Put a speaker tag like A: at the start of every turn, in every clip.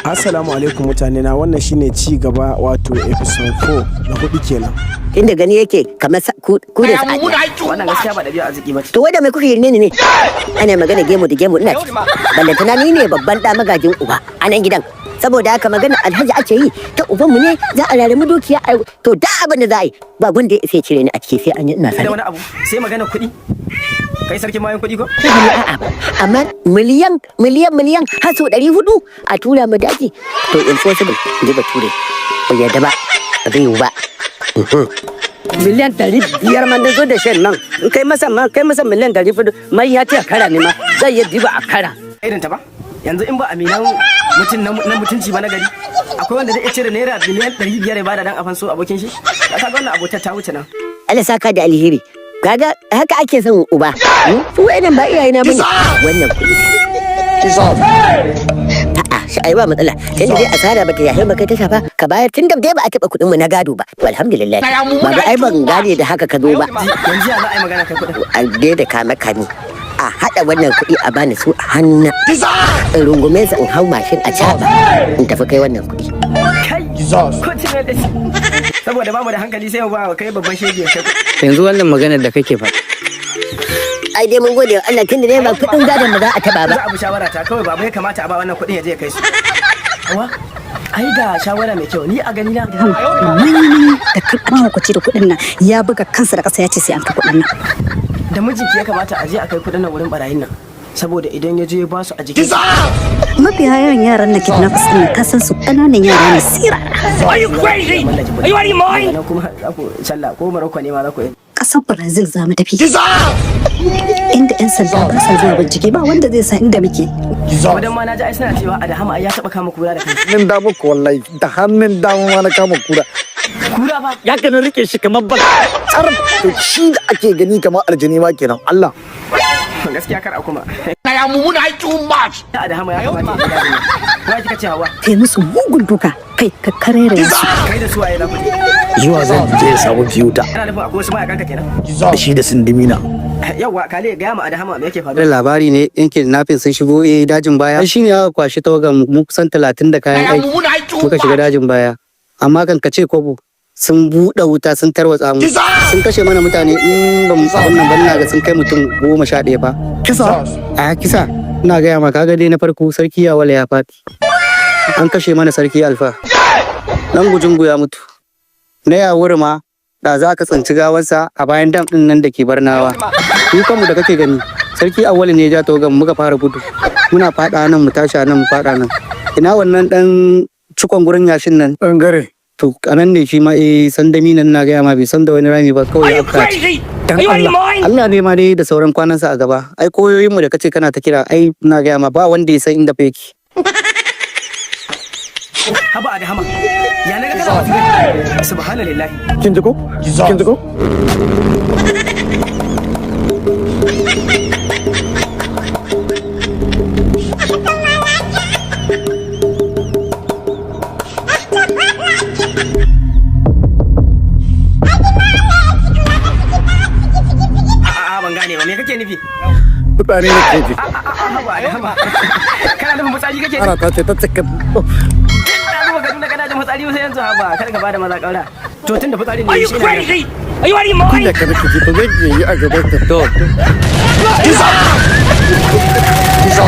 A: Assalamu alaikum mutane na. Wannan shine ci gaba, wato episode 4 na hudu kenan.
B: Inda gani yake kamar ku da sa'a.
C: Wannan gaskiya ba ɗabi'a arziki ba ce.
B: To wai da mai kuka yi ne? Ana magana gemu da gemu ina ciki. Ballantana ni ne babban ɗa magajin uba a nan gidan. Saboda haka magana alhaji ake yi ta ubanmu ne, za a rarrami dukiya a to da abin da za a yi, ba wanda ya isa ya cire ni a ciki sai an yi ina
C: Da
B: sani.
C: wani abu sai magana kuɗi. Kai sarkin mayan kuɗi ko?
B: A'a ba, amma miliyan miliyan miliyan har sau 400 a tura mu daji, to impossible, in ji bature. Ba yarda ba, ba zai yiwu ba.
D: 500 miliyan ma na zo da shan nan, in kai masa ma, kai masa 400 miliyan mai ya ce a kara ne ma zai iya diba a kara.
C: Irin ta ba? Yanzu in ba aminan mutum na mutunci ba na gari, akwai wanda zai iya cire ₦500 miliyan ya bada dan a fanso abokin shi? Ka ga wannan abotar ta wuce nan.
B: Allah saka da alheri. Kaga haka ake son uba. Su wa'annan ba iyayena bane. Wannan kuɗi, a'a, shi ai ba matsala, tunda dai asara bata yahe ba, kai ta shafa, ka bayar, tunda dai ba a taɓa kuɗin mu na gado ba. To alhamdulillah. Baba, ai ban gane da haka ka zo ba.
C: Yanzu ya za a yi magana kai kuɗin?
B: A da kame kame a haɗa wannan kuɗi a bani su a hannuna, in rungume su, in hau mashin a caɓa in tafi kai wannan kuɗi.
C: Kai! Ko cire da shi. Saboda ba mu da hankali sai mu ba wa kai babban shege kai kuɗi.
E: Yanzu wannan maganar da kake faɗa
B: Ai dai mun gode wa Allah, tunda dai ba kuɗin gadon mu za a taɓa ba.
C: Za a bi shawara ta kawai, baba ya kamata a ba wannan kuɗin ya je ya kai su. Hawa, ai ga shawara mai kyau ni a gani na.
F: Manya da karɓar mahaukaci da kuɗin nan ya buga kansa da ƙasa, ya ce sai an kai kuɗin nan.
C: Da mijinki ya kamata a je a kai kuɗin nan wurin barayin nan. Saboda idan ya je ya ba su a jikin
F: Mafiya yawan yaran na kidnappers ɗin nan, ka san su ƙananan yara ne sirara.
C: Are you crazy? Are you out of your mind? Daga nan kuma za ku sallah ko Morocco ne ma za ku yi.
F: Ƙasar Brazil za mu tafi, inda 'yan sanda ba sa zuwa bincike, ba wanda zai san inda muke.
C: Wadan ma na ji ai suna cewa Adahama ai ya taɓa kama kura da kai.
G: Hannun dama ko wallahi da hannun dama ma na kama kura.
C: Kura ba?
G: Ya ka na rike shi kamar bal tsar, to shi da ake gani kamar aljani ma kenan, Allah.
C: Gaskiya kar a kuma. Adahama ya kamata ya ji dajin nan. Wa kika ce, Hawa?
F: Kai musu mugun duka, kai ka karere su.
C: Kai da suwaye za ku je?
G: Zuwa zan je ya samu fiyuta.
C: Kana nufin akwai wasu mayakanka kenan?
G: Da shi da sindimina.
C: Yawwa, Kale, gaya ma Adahama me yake
E: Da
C: faruwa.
E: labari ne yan kidnapping sun shigo dajin baya. Shi ne aka kwashi tawagan mu kusan 30 da kayan aiki, muka shiga dajin baya, amma kan ka ce kobo sun buɗe wuta, sun tarwatsa mu, sun kashe mana mutane. In ba mu abin nan ban ga sun kai mutum 11 fa.
G: Kisa?
E: A kisa, ina gaya ma. Kaga dai na farko sarki Yawala ya faɗi, an kashe mana sarki Alfa dan Gujungu ya mutu, na Yawuri ma da za ka tsinci gawarsa a bayan dam din nan da ke Barnawa. Mu kanmu da kake gani, sarki Awali ne ya ja tawagan muka fara gudu, muna faɗa nan mu tashi nan mu faɗa nan. Ina wannan dan cikon gurin yashin nan?
G: Bangare.
E: To anan ne shi ma sandami nan, na gaya ma, bai san da wani rami ba, kawai ya afka ciki.
G: Dan Allah.
E: Allah ne ma dai da sauran kwanansa a gaba. Ai koyoyin mu da kace kana ta kira, ai na gaya ma ba wanda ya san inda fa yake.
C: Haba Adahama. Ya naga kana wasu. Subhanallahi.
G: Kin ji ko? Kin ji ko?
C: A'a, ban gane ba, me kake nufi?
G: Fitsari na ke ji.
C: Haba Adahama. Kana nufin fitsari kake ji?
G: Ana ta ce ta cika.
C: Na zuba ka nuna kana jin fitsari sai yanzu? Haba, kada ka bada maza kaura. To tun da fitsari ne shi ne.
G: Kunya ka nake ji, to zan iya yi a gaban ka?
E: To.
G: Kisa. Kisa.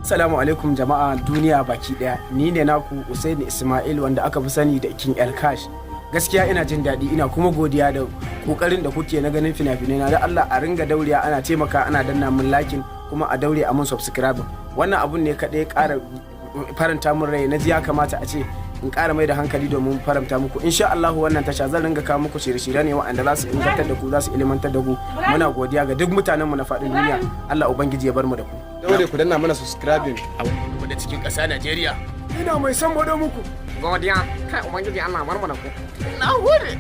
A: Assalamu alaikum jama'a duniya baki daya. Ni ne naku Usaini Ismail, wanda aka fi sani da King El Cash. Gaskiya ina jin daɗi, ina kuma godiya da kokarin da kuke na ganin fina-finai na. Da Allah a ringa dauriya ana taimaka ana danna mun liking, kuma a daure a mun subscribe. Wannan abun ne kaɗai ƙara faranta mun rai, na ji ya kamata a ce in ƙara mai da hankali domin faranta muku. Insha Allah wannan tasha zan ringa kawo muku shirye-shirye ne waɗanda za su ingantar da ku, za su ilimantar da ku. Muna godiya ga duk mutanenmu na faɗin duniya. Allah ubangiji ya bar mu da ku.
H: Daure ku danna mana subscribing.
I: Da cikin ƙasa Najeriya.
A: Ina mai son muku.
I: Godiya, kai ubangiji Allah bar mu da ku.